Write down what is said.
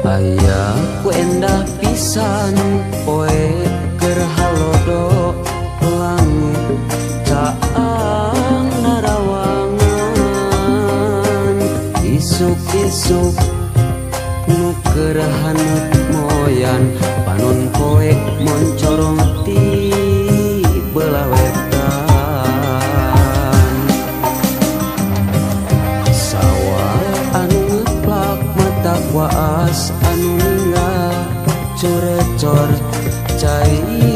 Aya ku endah pisan poe keur halodo, langit caang narawangan. Isuk-isuk nu keur haneut moyan, panon poe moncorong ti belah wetan. Sawah anu ngeplak mata waas, anu ninggal curecor cai.